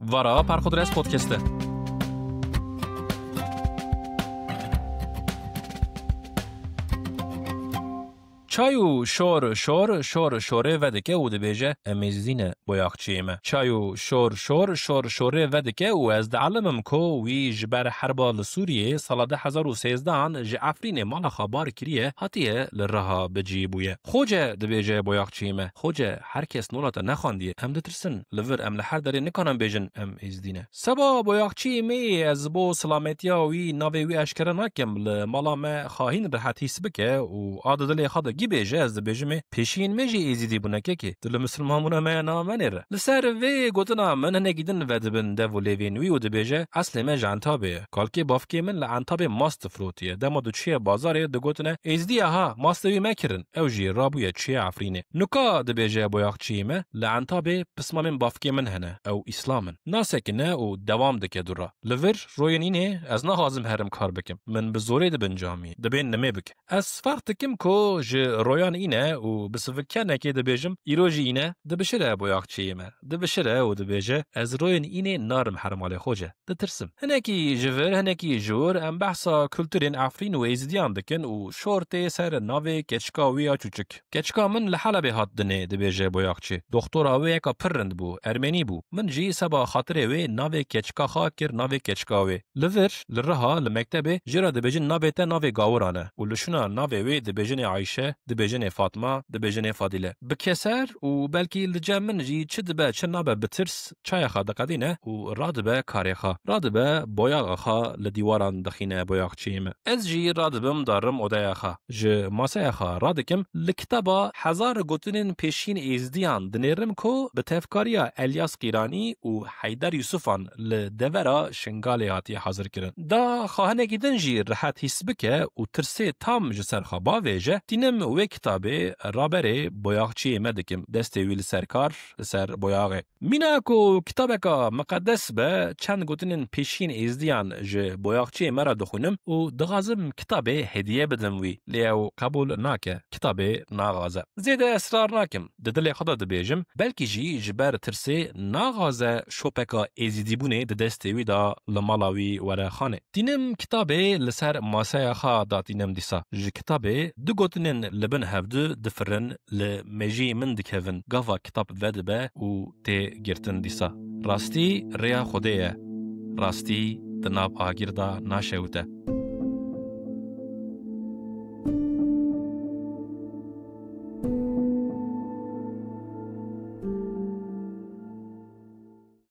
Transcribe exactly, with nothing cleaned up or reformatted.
Vara Parxodres Podcast e. Çay û şor, şor, şor, şorê vedike û dibêje, "Em êzidî ne, boyaxçiyê me." Çay û şor, şor, şor, şorê vedike û ez dielimim ku wî ji ber herba li Sûriyê sala du hezar û sêzdehan ji Efrînê mala xwe bar kiriye, hatiye li Riha bi cî bûye. "Xoce," dibêje, "boyaxçiyê me. Xoce, her kes nola te nexwandiye. Em ditirsin. Li vir em li her derê nikarin bêjin em êzidî ne." Seba boyaxçiyê me yê ez bo silametiya wî navê wî eşkere nakim, li mala me xahîn rehet hîs bike û a di dilê xwe de gî bêje, ez dibêjim ê pêşiyên me jî êzidî bûne kekê. Tu li misilmanbûna me ya nava me nêre. Li ser vê gotina min hinekî din vedibin dev û lêvên wî û dibêje, "Eslê me ji Entabê ye. Kalkê bavkê min li Entabê mast difirotiye. Dema diçûye bazarê, digotine, 'Êzidî ye ha, mastê wî mekirin.' Ew jî rabûye çûye Efrînê. Nuka," dibêje, "boyaxçiyê me, li Entabê pismamên bavkê min hene. Ew îslam in." Nasekine û dewam dike dûra. Li vir royên înê ez naxwazim herim kar bikim. Min bi zorê dibin camî, dibên nimê bike. Ez ferq dikim ku ji royan îne û bi sivikenekê dibêjim, "Îro jî îne," dibişire boyaxçiyê me. Dibişire û dibêje, "Ez royên înê narim her malê xoce. Ditirsim." Hinekî ji vir, hinekî ji wir, em behsa kulturên Efrîn û Êzidiyan dikin û şor tê ser navê keçika wî ya çûçik. "Keçika min li Helebê hat dinê," dibêje boyaxçî. "Doxtora wê yeka pir rind bû, ermenî bû. Min jî seba xatirê wê navê keçika xwe kir navê keçika wê." Li vir, li Riha, li mektebê jê re dibêjin, "Navê te navê gawiran e." Û li şûna navê wê dibêjinê Ayşe, dibêjinê Fatma, dibêjinê Fadîle. Bi keser û belkî li cem min jî çi dibe çi nabe bi tirs çaya xwe diqedîne û radibe karê xwe. Radibe boyaxa xwe li dîwaran dixîne boyaxçiyê me. Ez jî radibim darim odeya xwe. Ji maseya xwe radikim, li kitaba Hezar Gotinên Pêşîn Êzdiyan dinêrim ku bi tevkariya Elyas Qîranî û Heyder Yusufan li devera Şingalê hatiye hazirkirin. Da xwe hinekî din jî rehet hîs bike û tirsê tam ji ser xwe bavêje, tînim wê kitabê raberê boyaxçiyê me dikim, destê wî li ser kar, li ser boyaxê. Mîna ku kitabeka miqedes be, çend gotinên pêşîn êzdiyan ji boyaxçiyê me re dixwînim û dixwazim kitabê hediye bidim wî, lê ew qebûl nake, kitabê naxwaze. Zêde esrar nakim, di dilê xwe de dibêjim, belkî jî ji ber tirsê naxwaze şopeka êzidîbûnê di destê wî de li mala wî were xanê. Tînim kitabê li ser maseya xwe datînim dîsa. Ji kitabê du gotinên li bin hevdu difirin, li mejiyê min dikevin, gava kitab vedibe û tê girtin dîsa. Rastî rêya Xwedê ye. Rastî di nav agir de naşewite.